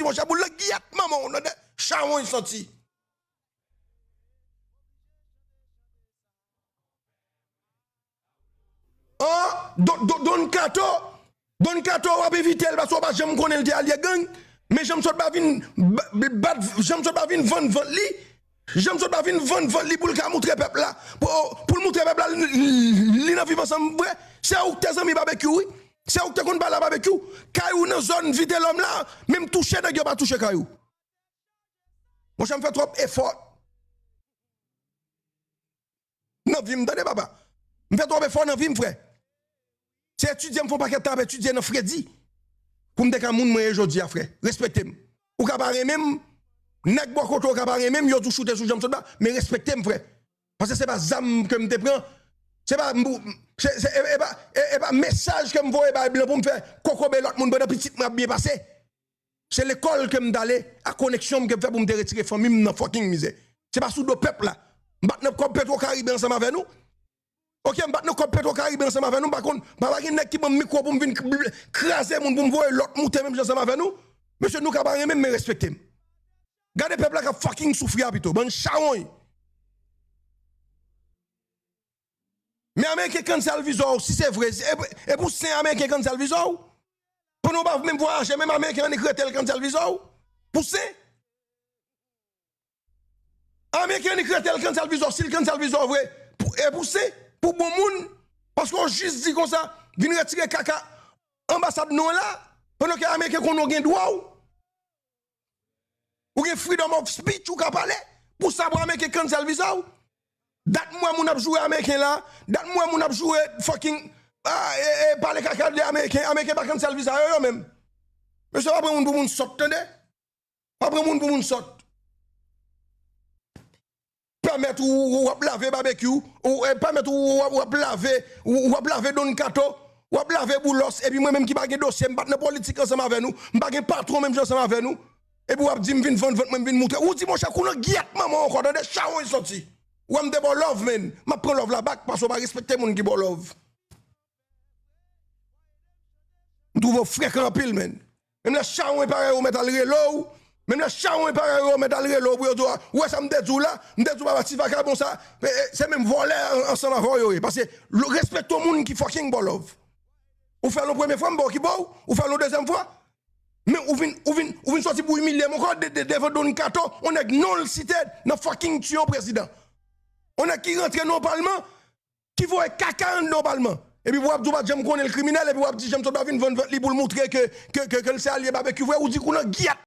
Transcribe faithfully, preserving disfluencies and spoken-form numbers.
Monchè, boul nan giyèt manman w, nan de chawony santi. An, Don, Don, Don Kato, Don Kato, w ap envite l paske w pa janm konnen l te alye gang. Men Jean Sot pa vin ba- bat, Jean Sot pa vin vann vant li. Jean Sot pa vin vann vant li pou l ka moutre pèp la. Pou, pou l moutre pèp la, li, li nan viv ansanm vre. Se ou k te zanmi Babekyou, wi. Se ou k te konn pale a Babekyou. Kay ou nan zòn Vitelòm la, menm touche nèg yo pa touche kay ou. Monchè, m fè twòp efò nan vi m, tande papa. M fè twòp efò nan vi m, frè. Se etidye m fè yon pakèt tan ap etidye nan fredi pou m te ka moun mwen ye jodi a, frè. Respekte m. Ou ka pa renmen m, nèg bò kote w ka pa renmen m, yo tou choute sou Jean Sot la, men respekte m, frè. Paske se pa zam ke m te pran, se pa, se, se, e, e pa, e, e pa mesaj ke m voye bay blan pou m fè kokobe lòt moun pandan pitit mwen ap byen pase. Se lekòl ke m t ale, ak koneksyon m ke m fè pou m te retire fanmi m nan fucking mizè. Se pa sou do pèp la. M pa t nan kòb Petro Karibe ansanm avè nou. Oke, m pa t nan kòb Petro Karibe ansanm avè nou, m pa konn, pa, pa gen nèg ki ban m mikwo pou m vin k- bl- kraze moun, pou m voye lòt moute menm jan ansanm avè nou. Mesye, nou ka pa renmen m, men respekte m. Gade pèp la k ap fucking soufri a pito, bann chawony. Men Ameriken cancel viza w, si se vre, e, e pou sen Ameriken cancel viza w? Pandan w pa menm vwayaje, menm Ameriken annik rete l cancel viza w? Pou sen? Ameriken annik rete l cancel viza w, si l cancel viza w vre, pou, e pou sen? Pou bon moun? Paske w jis di konsa, vin retire kaka anbasad nou an la, pandan ke Ameriken konnen w gen dwa w. Ou gen freedom of speech, ou ka pale. Pou sa, pou Ameriken cancel viza w? Dat m wè moun ap joure Ameriken la, dat m wè moun ap joure fucking, ah, e, e, pale kaka de Ameriken, Ameriken pa cancel viza yo, yo menm. Mesye, pa pran moun pou moun sòt, tande. Pa pran moun pou moun sòt. Pèmèt ou, ou, w ap lave Babekyou, ou, e, pèmèt ou, w ap, w ap lave, ou, w ap lave Don Kato, w ap lave Boulos, epi mwen menm ki pa gen dosye, m pa t nan politik ansanm avè nou, m pa gen patwon menm jan ansanm avè nou, epi w ap di m vin vann vant mwen, m vin moutre. Ou di, monchè, kou nan giyèt manman w ankò, tande, chawony santi. Ou wè m te ba w love, man. M ap pran love la back, paske w pa respekte moun ki ba w love. M twouve w frekan anpil, man. Menm lè chawony parèy ou mèt al rele w, menm lè chawony parèy ou mèt al rele w pou yo di w, ou wè sa m te di w la, m te di w papa ti vakabon sa, e, e, se menm vòlè an- ansanm avè w yo ye. Paske lo- respekte yon moun ki fucking ba w love. Ou fè l yon premye fwa, m ba w ki ba w, ou fè l yon dezyèm fwa. Men ou vin, ou vin, ou vin sòti pou imilye m ankò de, de, devan Don Kato, yon nèg non l site nan fucking tiye yon prezidan. Yon nèg ki rantre nan yon palman, ki voye kaka anndan palman. Epi w ap di w pa t janm konnen l kriminèl, epi w ap di Jean Sot pa vin vann vant li pou l moutre ke, ke, ke, ke l se alye Babekyou vre, ou di kou nan giyèt